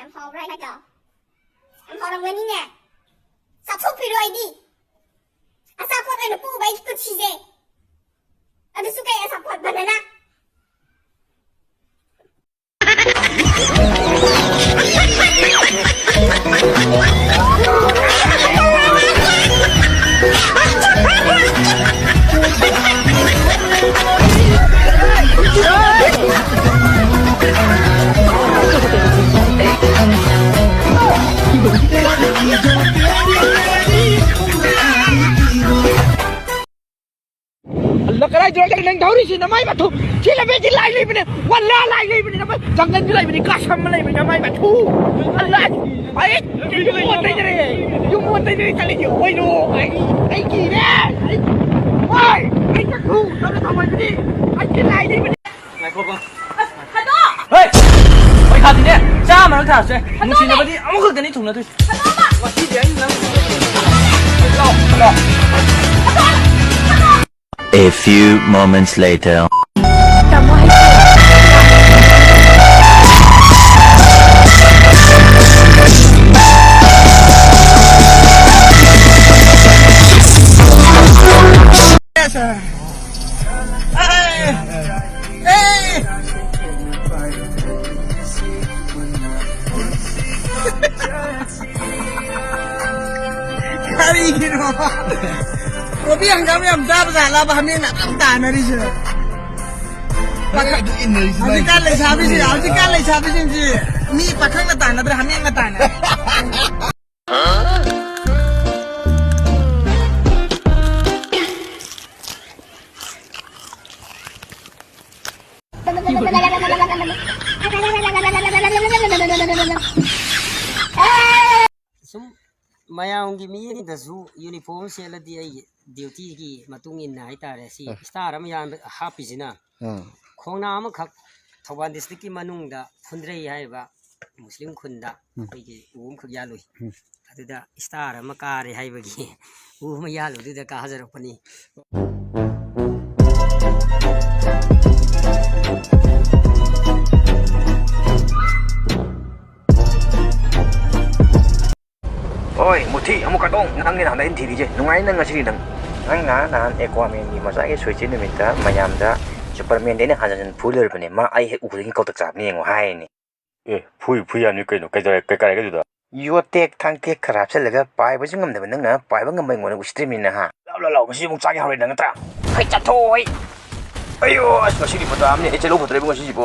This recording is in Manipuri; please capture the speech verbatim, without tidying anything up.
ꯌꯥꯝ ꯍꯥꯎꯕ꯭ꯔꯥ ꯍꯥꯏꯗꯣ? ꯌꯥꯝ ꯍꯥꯎꯔꯝꯒꯅꯤꯅꯦ꯫ ꯆꯥꯊꯣꯛꯄꯤꯔꯣ ꯑꯩꯗꯤ꯫ ꯑꯆꯥꯄꯣꯠ ꯑꯣꯏꯅ ꯄꯨꯕ ꯑꯩꯒꯤ ꯄꯨꯟꯁꯤꯁꯦ꯫ ꯑꯗꯨꯁꯨ ꯀꯩ ꯑꯆꯥꯄꯣꯠ? ꯕꯅꯥꯅꯥ꯫ ꯑꯜꯂ, ꯀꯗꯥꯏꯗꯅꯣ ꯅꯪ ꯊꯧꯔꯤꯁꯤ? ꯅꯃꯥꯏ ꯃꯊꯨ! ꯁꯤ ꯂꯝꯕꯤꯁꯤ ꯂꯥꯏ ꯂꯩꯕꯅꯦ, ꯋꯥꯂꯥ ꯂꯥꯏ ꯂꯩꯕꯅꯦ, ꯅꯃꯥꯏ ꯖꯪꯒꯜꯁꯨ ꯂꯩꯕꯅꯦ, ꯀꯥꯁꯝ ꯑꯃ ꯂꯩꯕꯅꯦ, ꯅꯃꯥꯏ ꯃꯊꯨ! ꯑꯜꯂ! ꯑꯩ ꯌꯨꯝ ꯑꯣꯟ ꯇꯩꯅꯔꯦ, ꯌꯨꯝ ꯑꯣꯟ ꯇꯩꯅꯔꯦ ꯆꯠꯂꯤꯁꯤ꯫ ꯑꯣꯏꯔꯣ! ꯑꯩ, ꯑꯩ ꯀꯤꯔꯦ! ꯑꯩ, ꯑꯣꯏ! ꯑꯩ ꯆꯠꯈ꯭ꯔꯨ! ꯅꯪꯅ ꯊꯝꯃꯣꯏꯕꯅꯤ! ꯑꯩ ꯁꯤ ꯂꯥꯏ ꯂꯩꯕꯅꯦ! ꯉꯥꯏꯈꯣꯀꯣ꯫ ꯍꯦ! ꯄꯩꯁꯥꯗꯤꯅꯦ ꯆꯥꯝꯃ ꯈꯛ ꯊꯥꯔꯁꯦ꯫ ꯅꯨꯡꯁꯤꯅꯕꯗꯤ ꯑꯃꯨꯛꯈꯛꯇꯅꯤ ꯊꯨꯡꯅꯗꯣꯏꯁꯦ꯫ ꯉꯁꯤꯗꯤ ꯑꯩ ꯅꯪ ꯂꯥꯛꯑꯣ, ꯂꯥꯛꯑꯣ꯫ A few moments later. ꯀꯔꯤꯒꯤꯅꯣ? ꯀꯣꯕꯤ ꯍꯪꯒꯥꯝ ꯌꯥꯝ ꯆꯥꯕ ꯖꯥꯠꯂꯕ ꯍꯥꯃꯦꯡꯅ ꯑꯗꯨꯝ ꯇꯥꯟꯅꯔꯤꯁꯦ? ꯄꯥꯈꯪ-, ꯑꯗꯨ ꯏꯟꯅꯔꯤꯁꯤ ꯍꯧꯖꯤꯛꯀꯥꯟ ꯂꯩꯁꯥꯕꯤꯁꯤ, ꯍꯧꯖꯤꯛꯀꯥꯟ ꯂꯩꯁꯥꯕꯤꯁꯤꯡꯁꯤ ꯃꯤ ꯄꯥꯈꯪꯅ ꯇꯥꯟꯅꯗ꯭ꯔꯦ, ꯍꯥꯃꯦꯡꯅ ꯇꯥꯟꯅꯔꯦ꯫ ꯁꯨꯝ ꯃꯌꯥꯝꯒꯤ ꯃꯤꯠꯌꯦꯡꯗꯁꯨ ꯌꯨꯅꯤꯐꯣꯔꯝ ꯁꯦꯠꯂꯗꯤ ꯑꯩꯒꯤ ꯗ꯭ꯌꯨꯇꯤꯒꯤ ꯃꯇꯨꯡ ꯏꯟꯅ ꯍꯥꯏꯇꯥꯔꯦ, ꯁꯤ ꯑ꯫ ꯁ꯭ꯇꯥꯔ ꯑꯃ ꯌꯥꯟꯕ ꯍꯥꯞꯄꯤꯁꯤꯅ꯫ ꯑ꯫ ꯈꯣꯡꯅꯥꯡ ꯑꯃꯈꯛ ꯊꯧꯕꯥꯜ ꯗꯤꯁꯇ꯭ꯔꯤꯛꯀꯤ ꯃꯅꯨꯡꯗ ꯐꯨꯟꯗ꯭ꯔꯩ ꯍꯥꯏꯔꯤꯕ ꯃꯨꯁꯂꯤꯝ ꯈꯨꯟꯗ ꯎꯝ꯫ ꯑꯩꯈꯣꯏꯒꯤ ꯎ ꯑꯃꯈꯛ ꯌꯥꯜꯂꯨꯏ꯫ ꯎꯝ꯫ ꯑꯗꯨꯗ ꯁ꯭ꯇꯥꯔ ꯑꯃ ꯀꯥꯔꯦ ꯍꯥꯏꯕꯒꯤ ꯎ ꯑꯃ ꯌꯥꯜꯂꯨꯗꯨꯗ ꯀꯥꯖꯔꯛꯄꯅꯤ꯫ ꯑꯃꯨꯛ ꯀꯥꯗꯣꯡ, ꯅꯪꯅꯦ ꯅꯍꯥꯟ ꯑꯩꯅ ꯊꯤꯔꯤꯁꯦ꯫ ꯅꯨꯡꯉꯥꯏ ꯅꯪ ꯉꯁꯤꯗꯤ ꯅꯪ꯫ ꯅꯪ ꯉꯍꯥꯟ, ꯅꯍꯥꯟ ꯑꯦꯀ꯭ꯋꯥꯃꯦꯟꯒꯤ ꯃꯆꯥꯒꯤ ꯁꯣꯏꯆꯦꯟ ꯅꯨꯃꯤꯠꯇ ꯃꯌꯥꯝꯗ ꯁꯨꯄꯔꯃꯦꯟꯗꯤ ꯑꯩꯅ ꯍꯟꯖꯟ ꯍꯟꯖꯟ ꯐꯨ ꯂꯩꯔꯕꯅꯦ꯫ ꯃꯥ ꯑꯩ ꯍꯦꯛ ꯎ ꯈꯨꯗꯤꯡꯒꯤ ꯀꯧꯇꯛ ꯆꯥꯕꯅꯦ ꯌꯦꯡꯉꯣ ꯍꯥꯏꯅꯦ꯫ ꯑꯦ, ꯐꯨꯏ ꯐꯨꯏ ꯌꯥꯅꯤ ꯀꯩꯅꯣ, ꯀꯩꯗꯧꯔꯦ, ꯀꯩ ꯀꯥꯏꯔꯒꯦ ꯑꯗꯨꯗ? ꯌꯣ ꯇꯦꯛ ꯊꯥꯡ ꯇꯦꯛ ꯈꯔ ꯍꯥꯞꯆꯤꯜꯂꯒ ꯄꯥꯏꯕꯁꯨ ꯉꯝꯗꯕ ꯅꯪꯅ ꯄꯥꯏꯕ ꯉꯝꯕ ꯑꯩꯉꯣꯟꯗ ꯎꯁꯤꯠꯇ꯭ꯔꯤꯕꯅꯤꯅ ꯍꯥ? ꯂꯥꯎ, ꯂꯥꯎ, ꯂꯥꯎ, ꯉꯁꯤ ꯑꯃꯨꯛ ꯆꯥꯒꯦ ꯍꯧꯔꯦ ꯅꯪ ꯅꯠꯇ꯭ꯔꯥ? ꯍꯩ, ꯆꯥꯊꯣꯛꯑꯣ, ꯍꯩ꯫ ꯑꯌꯣ, ꯑꯁ, ꯉꯁꯤꯗꯤ ꯐꯠꯇꯕꯅꯤ, ꯑꯩ ꯆꯦꯜꯍꯧ ꯐꯠꯇ꯭ꯔꯦꯕꯨ ꯉꯁꯤꯁꯤꯕꯣ꯫